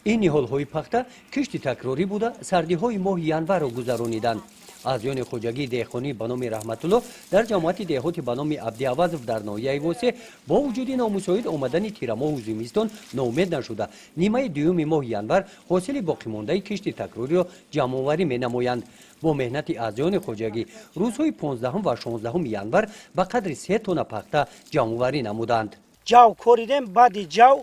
Ин ниҳолҳои пахта кишти такрорӣ буда, сардиҳои моҳи январро гузарониданд. Аъзоёни хоҷагии деҳқонӣ ба номи Раҳматулло дар ҷамоати деҳоти ба номи Абдиавазов дар ноҳияи Восе бо вуҷуди номусоид омадани тирамоҳу зимистон ноумед нашуда, нимаи дуюми моҳи январ ҳосили боқимондаи кишти такрориро ҷамъоварӣ менамоянд. Бо меҳнати аъзоёни хоҷагӣ рӯзҳои 15 ва 16 январ ба қадри 3 тонна пахта ҷамъоварӣ намуданд. Ҷав коридем, баъди ҷав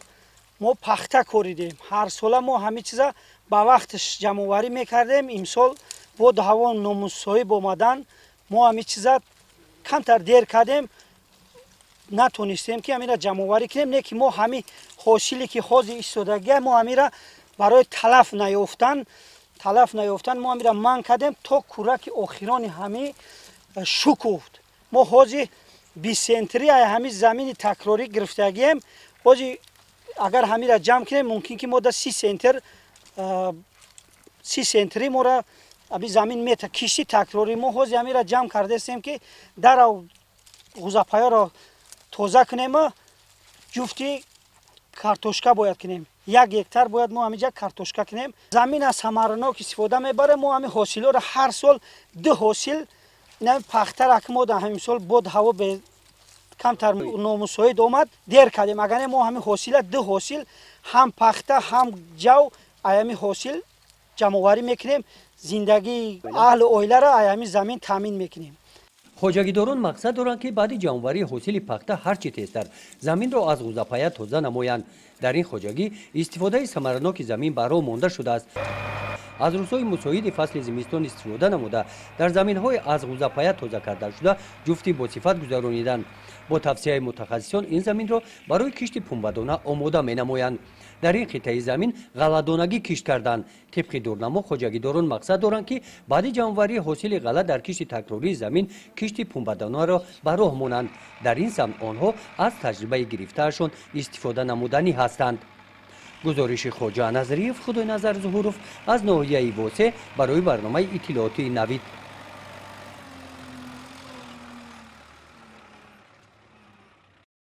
мо пахта коридем. Ҳар сола мо ҳамин чиза ба вақташ ҷамъоварӣ мекардем. Имсол боду ҳаво номусоиб омадан, мо ҳамин чиза камтар дер кардем, натонистем ки ҳамира ҷамъоварӣ кунем. Не ки мо ҳамин ҳосиле ки ҳозир истодагия, мо ҳамира барои талаф наёфтан мо ҳамира манъ кардем, то кӯраки охирони ҳамин шукуфт. Мо ҳозир 20 центнери ҳамин замини такрорӣ гирифтагием. Ҳозир агар ҳамира ҷамъ кунем, мумкин ки мо да 30 центнер, 30 центнери мора аби замин мета. Кишти такрорӣ мо ҳозир ҳамира ҷамъ кардастем, ки дарав ғӯзапаёро тоза кунему ҷуфти картошка бояд кунем. 1 гектар бояд мо ҳаминҷа картошка кунем. Замин аз самаранок истифода мебарем. Мо ҳамин ҳосилҳоро ҳар сол ду ҳосил, пахтара ки мо дар ҳамин сол бод ҳаво камтар номусоид омад, дер кардем. Агар не, мо ҳамин ҳосила ду ҳосил, ҳам пахта, ҳам ҷав, аями ҳосил ҷамъоварӣ мекунем, зиндагии аҳлу оиларо аями замин таъмин мекунем. Хоҷагидорон мақсад доранд, ки баъди ҷамъоварии ҳосили пахта ҳарчи тезтар заминро аз ғӯзапая тоза намоянд. Дар ин хоҷагӣ истифодаи самараноки замин ба роҳ монда шудааст. Аз рӯзҳои мусоиди фасли зимистон истифода намуда, дар заминҳои аз ғӯзапая тоза кардашуда ҷуфти босифат гузарониданд. Бо тавсияи мутахассисон ин заминро барои кишти пунбадона омода менамоянд. Дар ин қитъаи замин ғалладонагӣ кишт карданд. Тибқи дурнамо, хоҷагидорон мақсад доранд, ки баъди ҷамъоварии ҳосили ғалла дар кишти такрории замин кишти пунбадонаро ба роҳ монанд. Дар ин самт онҳо аз таҷрибаи гирифтаашон истифода намуданӣ ҳастанд. Гузориши Хоҷа Назариев, Худойназар Зуҳуров аз ноҳияи Восе барои барномаи иттилоотии Навид.